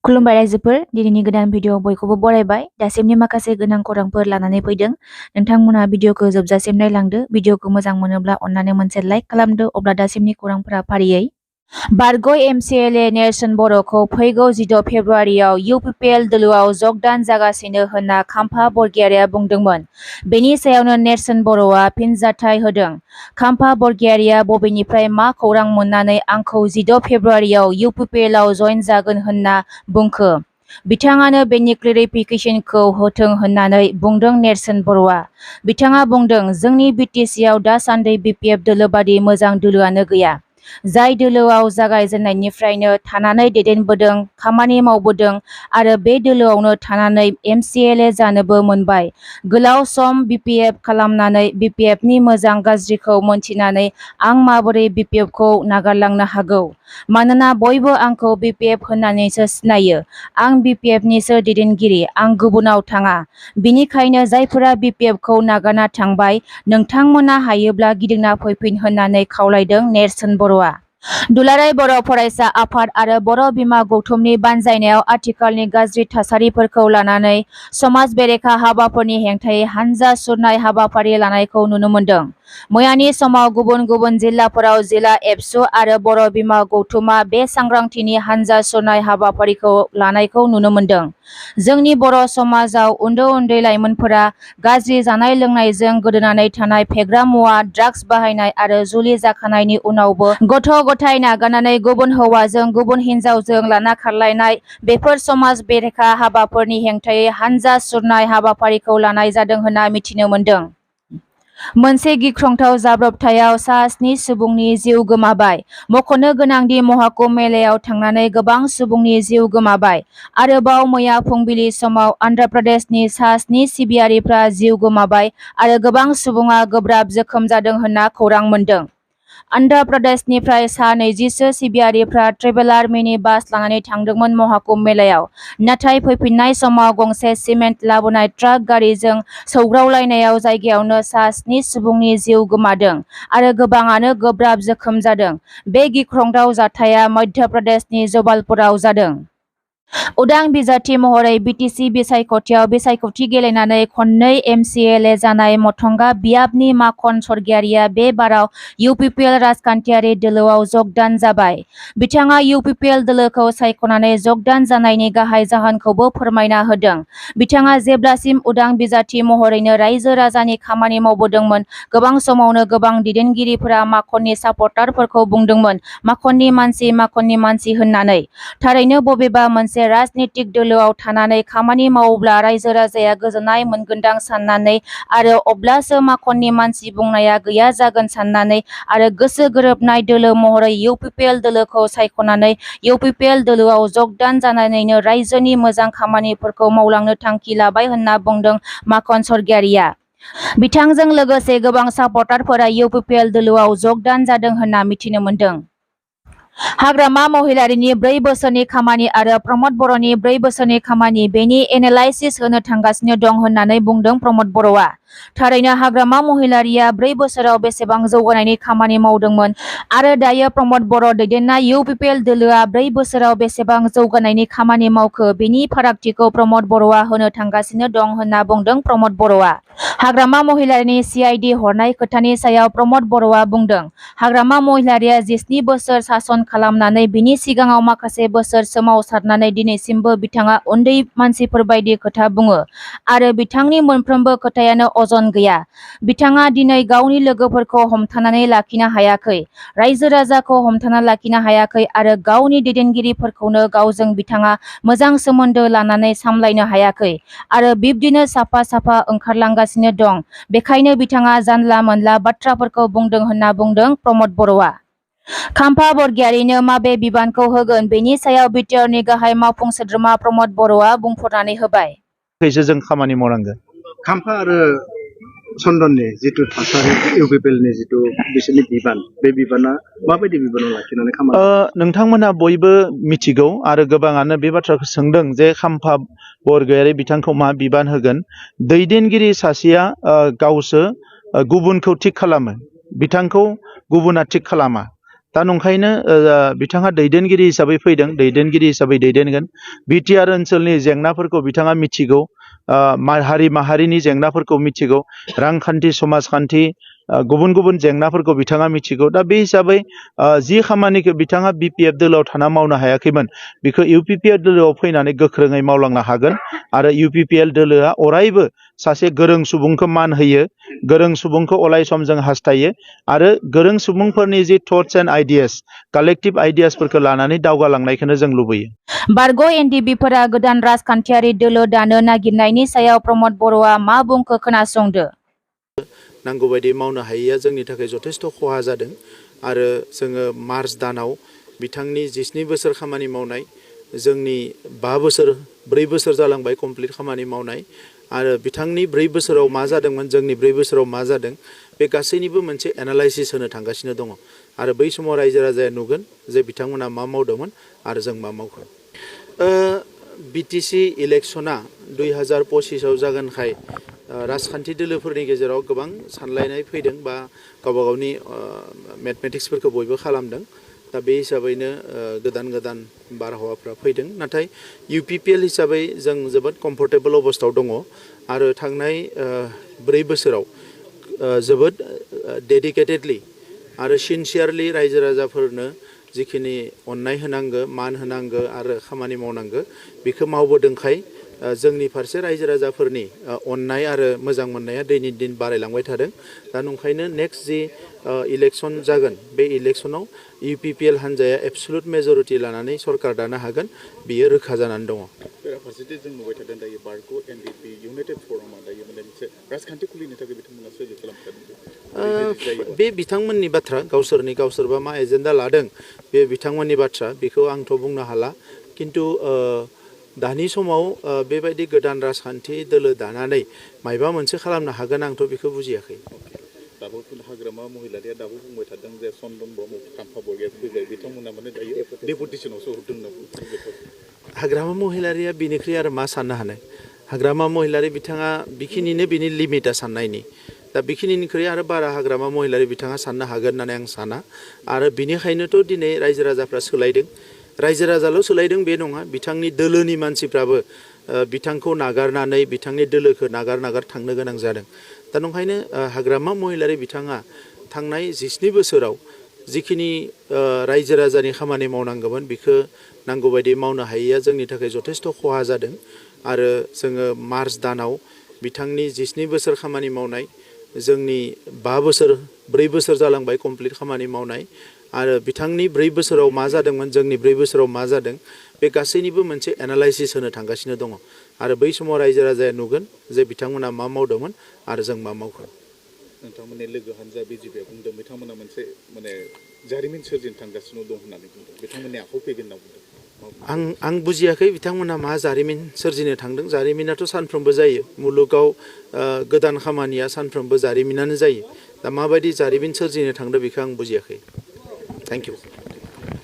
खुलुमबाय रायजोफोर दिनैनि गोदान भिडिअ बयखौबो बरायबाय दासिमनि माखासे गोनां खौरांफोर लानानै फैदों नोंथांमोना भिडिअखौ जोबजासिम नायलांदो भिडिअखौ मोजां मोनोब्ला अन्नानै मोनसे लाइक खालामदो अब्ला दासिमनि खौरांफोरा फारियै बारग' एमसिएलए नेर्सोन बर'खौ फैगौ 16 फेब्रुआरियाव इउपिपिएल दोलोआव जगदान जागासिनो होनना खाम्फा बरगयारिया बुंदोंमोन। बेनि सायावनो नेर्सोन बर'आ फिनजाथाय होदों। खाम्फा बरगयारिया बबेनिफ्राय मा खौरां मोननानै आंखौ 16 फेब्रुआरियाव इउपिपिएलआव जइन जागोन होनना बुंखो? बिथाङानो बेनि क्लेरिफिकेसनखौ होथों होननानै बुंदों नेर्सोन बर'आ। बिथाङा बुंदों, जोंनि बिटिसिआव दासान्दि बिपिएफ दोलो बादि मोजां दोलोआनो गैया। जाय दोलोआव जागायजेननायनिफ्रायनो थानानै दैदेनबोदों, खामानि मावबोदों आरो बे दोलोआवनो थानानै एमसिएलए जानोबो मोनबाय। गोलाव सम बिपिएफ खालामनानै बिपिएफनि मोजां गाज्रिखौ मोनथिनानै आं माबोरै बिपिएफखौ नागारलांनो हागौ? मानोना बयबो आंखौ बिपिएफ होननानैसो सिनायो। आं बिपिएफनिसो दैदेनगिरि, आं गुबुनाव थाङा। बिनिखायनो जायफोरा बिपिएफखौ नागारना थांबाय, नोंथांमोना हायोब्ला गिदिंना फैफिन होननानै खावलायदों नेर्सोन बर'आ। दुलाराय बर' फरायसा आफाद आरो बर' बिमा गौथुमनि बानजायनायाव आथिखालनि गाज्रि थासारिफोरखौ लानानै समाज बेरेखा हाबाफोरनि हेंथायै हानजा सुरनाय हाबाफारि लानायखौ नुनो मोनदों। मैयानि समाव गुबुन गुबुन जिल्लाफोराव जिल्ला एबसु आरो बर' बिमा गौथुमा बे सांग्रांथिनि हानजा सुरनाय हाबाफारिखौ लानायखौ नुनो मोनदों। जोंनि बर' समाजाव उन्दै उन्दै लाइमोनफोरा गाज्रि जानाय लोंनायजों गोदोनानै थानाय, फेग्रा मुवा, ड्राग्स बाहायनाय आरो जुलि जाखानायनि उनावबो गथ' गथाय नागारनानै गुबुन हौवाजों गुबुन हिनजावजों लाना खारलायनाय, बेफोर समाज बेरेखा हाबाफोरनि हेंथायै हानजा सुरनाय हाबाफारिखौ लानाय जादों होनना मिथिनो मोनदों। मोनसे गिख्रंथाव जाब्रबथायाव सा 7 सुबुंनि जिउ गोमाबाय। मख'नो गोनांदि महकुम मेलायाव थांनानै गोबां सुबुंनि जिउ गोमाबाय। आरोबाव मैया फुंबिलि समाव आन्ध्र प्रदेशनि सा 7 सिबियारिफ्रा जिउ गोमाबाय आरो गोबां सुबुङा गोब्राब जोखोम जादों होनना खौरां मोन्दों। आन्ध्र प्रदेशनिफ्राय सा 20सो सिबियारिफ्रा ट्रेभेलार मिनि बास लानानै थांदोंमोन महकुम मेलायाव। नाथाय फैफिननाय समाव गंसे सिमेन्ट लाबोनाय ट्राक गारिजों सौग्रावलायनायाव जायगायावनो सा 7 सुबुंनि जिउ गोमादों आरो गोबाङानो गोब्राब जोखोम जादों। बे गिख्रंथाव जाथाया मध्य प्रदेशनि जबलपुराव जादों। उदां बिजाथि महरै बिटिसि बिसायख'थियाव बिसायख'थि गेलेनानै खननै एमसिएलए जानाय मथंगा बियाबनि माखन सरगियारिया बे बाराव इउपिपिएल राजखान्थियारि दोलोआव जगदान जाबाय। बिथाङा इउपिपिएल दोलोखौ सायख'नानै जगदान जानायनि गाहाय जाहोनखौबो फोरमायना होदों। बिथाङा जेब्लासिम उदां बिजाथि महरैनो रायजो राजानि खामानि मावबोदोंमोन, गोबां समावनो गोबां दैदेनगिरिफोरा माखननि सापर्टारफोरखौ बुंदोंमोन माखननि मानसि होननानै। थारैनो बबेबा मोनसे राजनीतिक दोलोआव थानानै खामानि मावोब्ला रायजो राजाया गोजोननाय मोनगोनदां साननानै आरो अब्लासो माखननि मानसि बुंनाया गैया जागोन साननानै आरो गोसो गोरोबनाय दोलो महरै इउपिपिएल दोलोखौ सायख'नानै इउपिपिएल दोलोआव जगदान जानानैनो रायजोनि मोजां खामानिफोरखौ मावलांनो थांखि लाबाय होनना बुंदों माखन सरगियारिया। बिथांजों लोगोसे गोबां सापर्टारफोरा इउपिपिएल दोलोआव जगदान जादों होनना मिथिनो मोनदों। हाग्रामा महिलारिनि 4 बोसोरनि खामानि आरो प्रमद बर'नि 4 बोसोरनि खामानि, बेनि एनालाइसिस होनो थांगासिनो दं होननानै बुंदों प्रमद बर'आ। थारैनो हाग्रामा महिलारिया 4 बोसोराव बेसेबां जौगानायनि खामानि मावदोंमोन आरो दायो प्रमद बर' दैदेननाय इउपिपिएल दोलोआ 4 बोसोराव बेसेबां जौगानायनि खामानि मावखो, बेनि फारागथिखौ प्रमद बर'आ होनो थांगासिनो दं होनना बुंदों प्रमद बर'आ। हाग्रामा महिलारिनि सिआइडि हरनाय खोथानि सायाव प्रमद बर'आ बुंदों, हाग्रामा महिलारिया 17 बोसोर सासन खालामनानै बिनि सिगाङाव माखासे बोसोर सोमावसारनानै दिनैसिमबो बिथाङा उन्दै मानसिफोरबायदि खोथा बुङो आरो बिथांनि मोनफ्रोमबो खोथायानो अजन गैया। बिथाङा दिनै गावनि लोगोफोरखौ हमथानानै लाखिनो हायाखै, रायजो राजाखौ हमथाना लाखिनो हायाखै आरो गावनि दैदेनगिरिफोरखौनो गावजों बिथाङा मोजां सोमोन्दो लानानै सामलायनो हायाखै आरो बिब्दिनो साफा साफा ओंखारलांगासिनो दं। बेखायनो बिथाङा जानला मोनला बाथ्राफोरखौ बुंदों होनना बुंदों प्रमद बर'आ। खाम्फा बरगयारिनो माबे बिबानखौ होगोन, बेनि सायाव बिटिआरनि गाहाय मावफुं सोद्रोमा प्रमद बर'आ बुंफोरनानै होबाय। जों खामानि मावनांगोन। खाम्फा आरो सनदननि जिथु थासारि, इउपिपिएलनि जिथु बिसोरनि बिबान, बे बिबाना माबायदि बिबानाव लाखिनानै खामानि नोंथांमोना बयबो मिथिगौ आरो गोबाङानो बे बाथ्राखौ सोंदों जे खाम्फा बरगयारि बिथांखौ मा बिबान होगोन। दैदेनगिरि सासेया गावसो गुबुनखौ थिग खालामो, बिथांखौ गुबुना थिग खालामा। दा नंखायनो बिथाङा दैदेनगिरि हिसाबै फैदों, दैदेनगिरि हिसाबै दैदेनगोन। बिटिआर ओनसोलनि जेंनाफोरखौ बिथाङा मिथिगौ, हारि माहारिनि जेंनाफोरखौ मिथिगौ, रांखान्थि समाजखान्थि गुबुन गुबुन जेंनाफोरखौ बिथाङा मिथिगौ। दा बे हिसाबै जि खामानिखौ बिथाङा बिपिएफ दोलोआव थाना मावनो हायाखैमोन बेखौ इउपिपिएल दोलोआव फैनानै गोख्रोङै मावलांनो हागोन। आरो इउपिपिएल दोलोआ अरायबो सासे गोरों सुबुंखौ मान होयो, गोरों सुबुंखौ अराय सम जों हास्थायो आरो गोरों सुबुंफोरनि जि थट्स एन्ड आइडियास, कालेक्टिभ आइडियासफोरखौ लानानै दावगालांनायखौनो जों लुबैयो। बारग' एनडिबिफोरा गोदान राजखान्थियारि दोलो दानो नागिरनायनि सायाव प्रमद बर'आ मा बुंखो खोनासंदो। नांगौबायदि मावनो हायैया जोंनि थाखाय जथेस्थ' खहा जादों आरो जोङो मार्च दानाव बिथांनि 17 बोसोर खामानि मावनाय, जोंनि 4 बोसोर जालांबाय कमप्लिट खामानि मावनाय आरो बिथांनि 4 बोसोराव मा जादोंमोन, जोंनि 4 बोसोराव मा जादों, बे गासैनिबो मोनसे एनालाइसिस होनो थांगासिनो दङ आरो बै समाव रायजो राजाया नुगोन जे बिथांमोना मा मावदोंमोन आरो जों मा मावखो। बिटिसि इलेक्शना 2025आव जागोनखाय राजखान्थि दोलोफोरनि गेजेराव गोबां सानलायनाय फैदों बा गावबा गावनि मेथमेटिक्सफोरखौ बयबो खालामदों। दा बे हिसाबैनो गोदान गोदान बारहावाफ्रा फैदों। नाथाय इउपिपिएल हिसाबै जों जोबोद कम्फर्टेबल अबस्थायाव दङ आरो थांनाय 4 बोसोराव जोबोद डेडिकेटेडलि आरो सिनसियारलि रायजो राजाफोरनो जिखिनि अननाय होनांगौ, मान होनांगौ आरो खामानि मावनांगौ बेखौ मावबोदोंखाय जोंनि फारसे रायजो राजाफोरनि अननाय आरो मोजां मोननाया दैनि दिन बारायलांबाय थादों। दा नंखायनो नेक्स्ट जि इलेक्शन जागोन बे इलेक्शनाव इउपिपिएल हान्जाया एबसुलुट मेजरिटि लानानै सरकार दानो हागोन, बियो रोखा जानानै दङ। बेराफारसेथिं जों नुबाय थादों दायो बारग' एनडिपि इउनाइटेड फरामा दायो मोनसे राजखान्थि खुलिनो थाखाय बिथांमोना सोलो खालामदों। बे बिथांमोननि बाथ्रा, गावसोरबा मा एजेन्डा लादों बे बिथांमोननि बाथ्रा, बेखौ आंथ' बुंनो हाला। खिन्थु दानि समाव बेबायदि गोदान राजखान्थि दोलो दानानै मायबा मोनसे खालामनो हागोन आंथ' बेखौ बुजियाखै। दाबो हाग्रामा महिलारिया दाबो बुंबाय थादों जे सनदन ब्रह्म खाम्फा बरग'या फैबाय, बिथांमोना माने दायो डेपुटेसनावसो हरदों होनना बुंदों। हाग्रामा महिलारिया बिनिख्रुइ आरो मा साननो हानो। हाग्रामा महिलारि बिथाङा बेखिनिनो बिनि लिमिटा साननायनि। दा बेखिनिनिख्रुइ आरो बारा हाग्रामा महिलारि बिथाङा साननो हागोन होननानै आं साना। आरो बिनिखायनोथ' दिनै रायजो राजाफ्रा सोलायदों। रायजो राजाल' सोलायदों बे नङा, बिथांनि दोलोनि मानसिफ्राबो बिथांखौ नागारनानै बिथांनि दोलोखौ नागार थांनो गोनां जादों। दा नंखायनो हाग्रामा महिलारि बिथाङा थांनाय 17 बोसोराव जिखिनि रायजो राजानि खामानि मावनांगौमोन बेखौ नांगौबायदि मावनो हायैया जोंनि थाखाय जथेस्थ' खहा जादों आरो जोङो मार्च दानाव बिथांनि 17 बोसोर खामानि मावनाय, जोंनि 4 बोसोर जालांबाय कमप्लिट खामानि मावनाय आरो बिथांनि 4 बोसोराव मा जादोंमोन, जोंनि 4 बोसोराव मा जादों, बे गासैनिबो मोनसे एनालाइसिस होनो थांगासिनो दङ आरो बै समाव रायजो राजाया नुगोन जे बिथांमोना मा मावदोंमोन आरो जों मा मावखो। नोंथांमोननि लोगो हान्जा बिजेपिआ बुंदों बिथांमोना मोनसे माने जारिमिन सोरजिनो थांगासिनो दं होननानै बुंदों, बिथांमोननि आखायाव फैगोन होनना बुंदों। आं बुजियाखै बिथांमोना मा जारिमिन सोरजिनो थांदों। जारिमिनाथ' सानफ्रोमबो जायो, मुलुगाव गोदान खामानिया सानफ्रोमबो जारिमिनानो जायो। दा माबायदि जारिमिन सोरजिनो थांदों बेखौ आं बुजियाखै। Thank you.